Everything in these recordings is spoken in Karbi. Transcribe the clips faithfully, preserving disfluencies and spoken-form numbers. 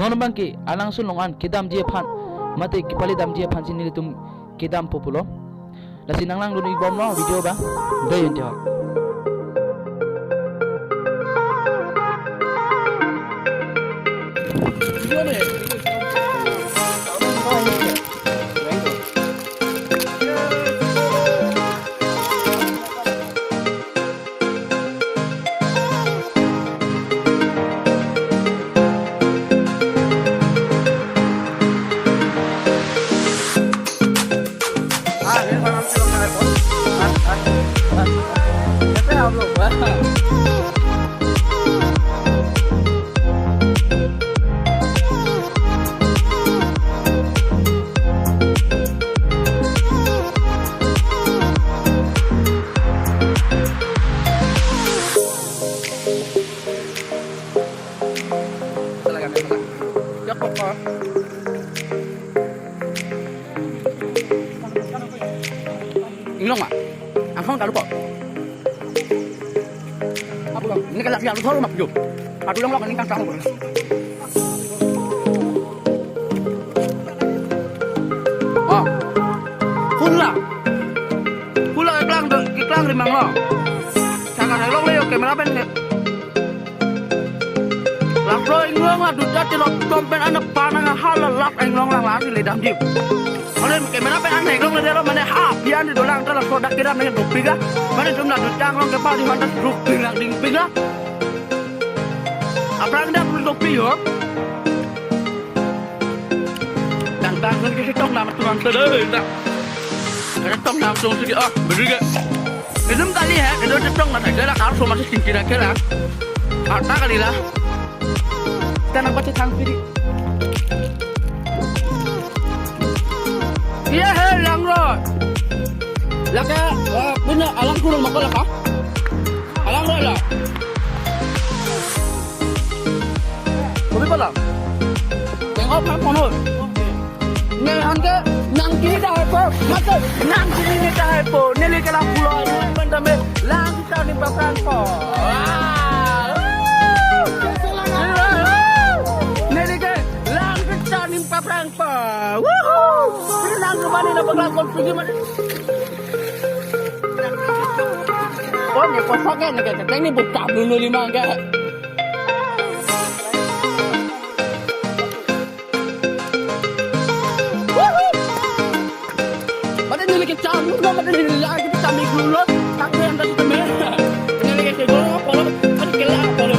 Non abangke alangsun along an kedamji aphan mate kepale damji aphan si nelitum kedampo pulo. Lasi nang langdun-ik bomlo video abang. Dei yun tiho. Inglong ma? Angkhong kalu po. Apu long, ini kelak dia, apu thor ma pu. Apu long long, ini kan tahu. Oh. Kula. Kula keklang, keklang rimang lo. Saka hai long le yo, camera pen ke. Laso inglong adut jat tirok tom pen ana panang ahala lak inglong lang lasi le damji. Mane camera pen an inglong le dero mane ha pian di dolang ta laso dak kira mane dopik a. Mane jumna dut jang long ke pa di hanta dopik lang dingpik a. Aphrang dak dopik yo. Dang dang ke tong nama tuang sede dak. Ada tong nama tuang sede ah, beri ke. Minum kali ya, itu ada tong nama kira, kalau sama sih kira-kira. Arta kali lah. Kita nampak cek sangsi di. Iya, he, langro. Laka, eh, punya alang kurung mako laka. Alang ro la. Kopi pala. Tengok pang kono. Ne han ke nang kiri ta hai po. Mate nang kiri ne ta hai po. Neli ke lang pulo anu ban tame lang kita ni paprang po. Wah. Neli ke lang kita ni paprang po. Woohoo. Ini nang kemana na paprang po pergi mana? Oh, ne po pakai ne ke, ne buka dulu lima ke. Woohoo! Mate neli ke cham, no, mate neli lagi ke cham iklo, tak ke anda sitame. Neli ke ke gol, polo, mate ke la, polo.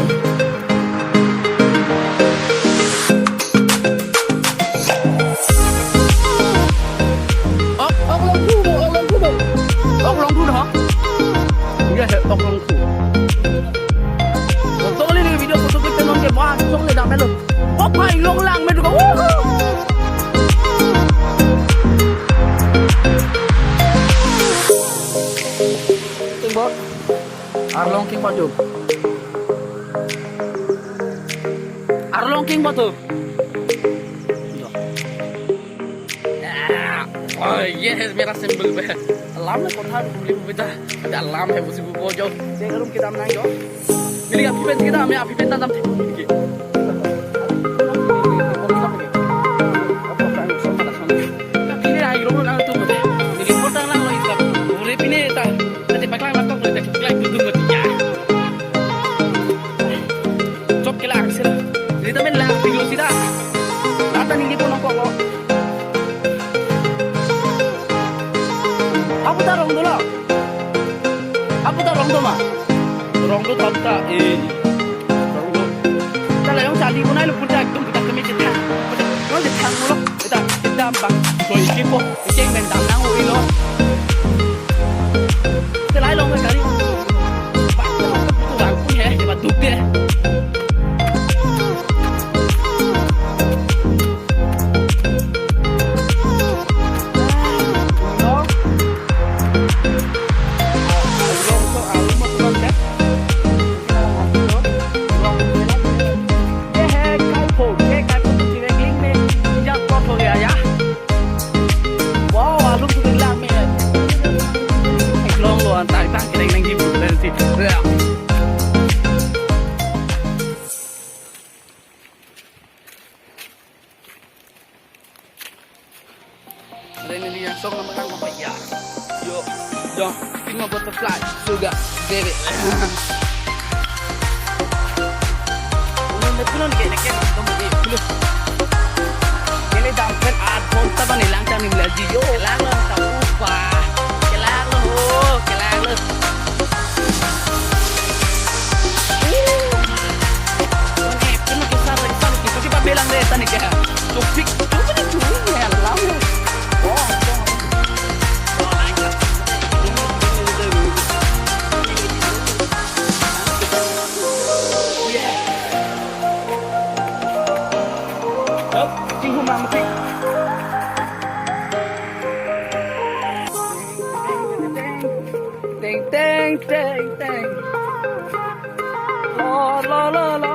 Ok, ok longthu, ok longthu. Ok longthu na, ha? Iya, he, ok longthu. Foto kali ni video, foto clip non ke, wah, song le dam lo. Oh, pai long lang me duka. Woohoo! King bot. Arlong king bot jo. Arlong king bot tu. Ah, oh, yes, mera symbol be. Alam na kotha dum beli beta. Ada alam he busi bu bojo. Saya rum kita menang jo. Beli api pen kita, me api pen tanam tipu lagi. Ini air rum na tu beta. Jadi potang lang lo itu. Ure pine ta. Nanti paklang lang kok, nanti paklang dudung mati ya. Chok ke lang sih. Jadi temen lang video sida. Nata ninggi pun nongkok lo. Apu ta rong dolo. Apu ta rong do ma. Rong do thap ta. Eh. Rong do. Ta la yong sali pun ai lo pun ta ekdom kita kami cetha. Lo cetha mulo. Kita kita bang. Soi kipo. Iceng men dam nang ui lo. Kelai long ke kali. Pak, tu bang pun he, cepat duk deh. Long so, alum mau pulang deh. Long, ये है कालपो, ये कालपो तो direct link में या कॉल हो गया या। Wow, alum tu lang me. Long lo antai tang kereng nang gitu dan si. Ya. Suga, baby. Uno na puno ke na ke to mo di pulo. Kele dam pen aat ghonta bani lang tang nim la ji yo. Lang lo ta upa. Kelang lo ho, kelang lo. Uno ke puno ke sa sa sa ke pa belang de tani ke. Tupik, tupik ni tupik ya lang lo. Oh, oh, oh. Teng, teng, teng, teng. Lo, lo, lo, lo.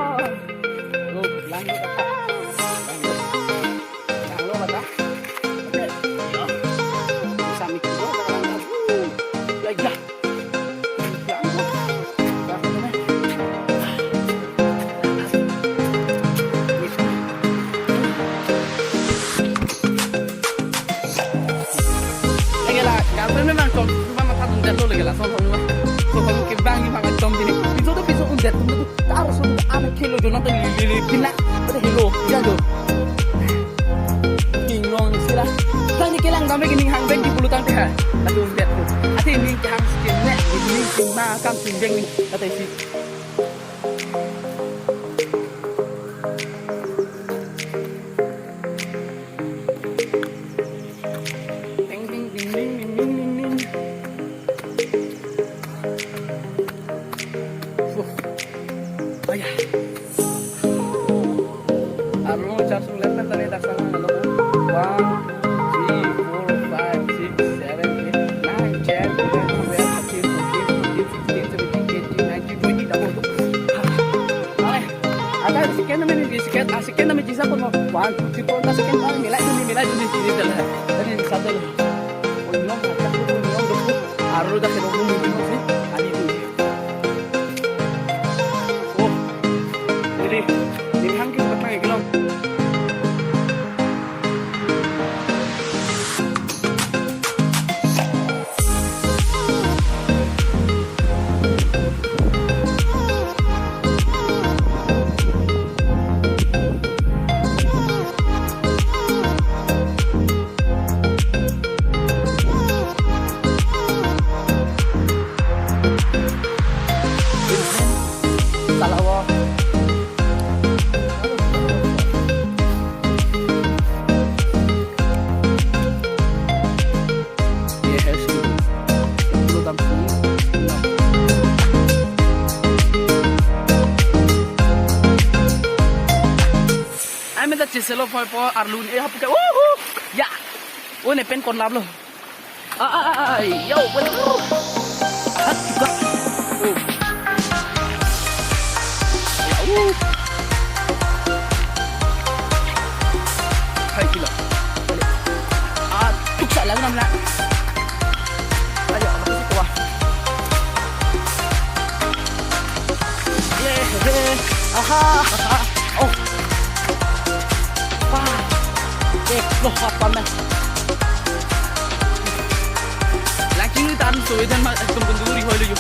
Lo, lang, lo, lang, lo. Changlo mata. Oke. Ya. Bisa mikir dulu, kalau nggak, uh, ya, ya. Changlo. Ya, betul, eh. Lagi la, kalau memang kau cuma makan undet lo lagi la, soal rumah. Soal kamu kembang di makan dong gini. Itu tuh bisa undet tuh. Taruh semua anak kilo jonat lili lili pina. Pada hilo, jago. King long sila. Tang ni kelang dambe gini hang bek di bulu tang teh. Aduh, bet tu. Ati ni hang skin ne, ni king ma kam skin beng ni. Kata isi. Ding, ding, ding, ding. Fuh. Ayah. Arlo char sung lepen tadi dasar na lo. One, two, three, four, five, six, seven, eight, nine, ten, eleven, twelve, thirteen, fourteen, fifteen, sixteen, seventeen, eighteen, nineteen, twenty, double. Ale. Ada second na mene second, ah, second na mene jisa pun mo. One, two, three, four, ta second na mene milai dun, milai dun, ini dah lah. Tadi satu. Unyong, unyong, unyong, unyong. Arlo dah kena unyong, unyong, sih. Ali tu. Oh. Jadi, ini hang kita pakai gelap. Salah wo. Ye, harus dulu. Dulu tampil. Ai menta chiselo poi po arlun e hapuke. Uhu! Ya. Oh, ne pen kon lap lo. Ah, ah, ah, ah, yo, well. Ah, juga. Oh. Ya, uh. Hai, kilo. Ah, tuksa lang nam na. Ayo, apa sih, kuah? Ye, he, he. Aha, aha. Oh. Wah. Eh, loh, apa, men? Lagi ni tan so, idan ma, ekdom kenduri hoi lo yo.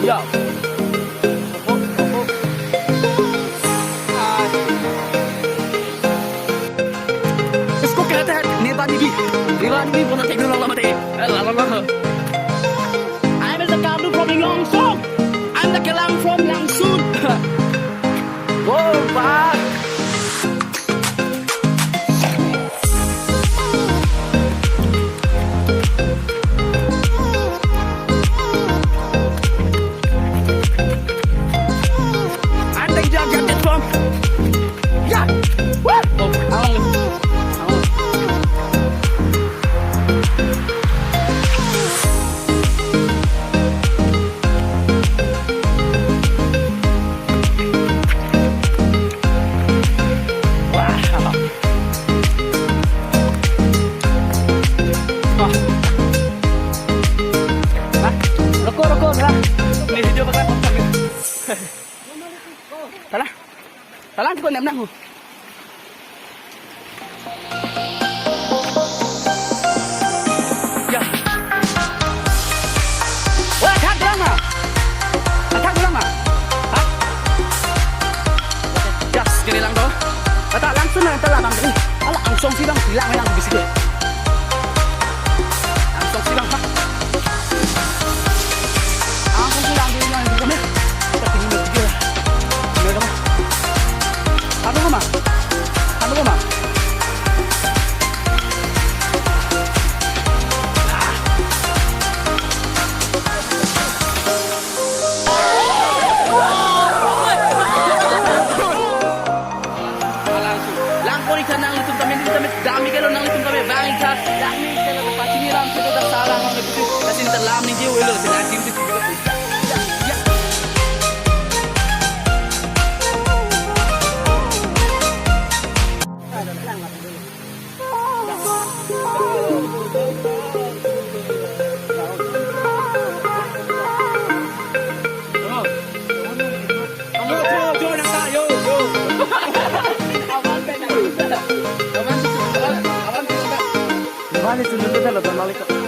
Yo. इसको कहते हैं नेता निधि। नेता निधि बोलना टेक्नोलॉजी में थे। ला, ला, ला, ला। I am the Kalu from Langsun. I am the Kelang from Langsun. Go back. And the jump, jump, jump. Yeah. Woo. Oh, oh, oh. Wow. Wah. Hah? Rokok, rokok, dah. Ini video bakal. Salah. Talang ko nem nang ho. Ya. Wah, athak lang ma. Athak lang ma. Ha? Jas, kiri lang to. Kata langsung na, kata lang. Ala angsong si bang, silang yang bisi ke. Angsong si bang, ha? Angsong si bang, silang yang bisi ke. Seperti ini, bisi ke. Ini, teman. Ano ko ma? Ano ko ma? Langpori kha nanglitum tame, tame, dami kelo nanglitum tame, bang ikha, dami kelo pachini lam kelo dak salang nang putu, kasin telam ni je welo, sila tim tu. Mane sundut kita lo, Bang Malik.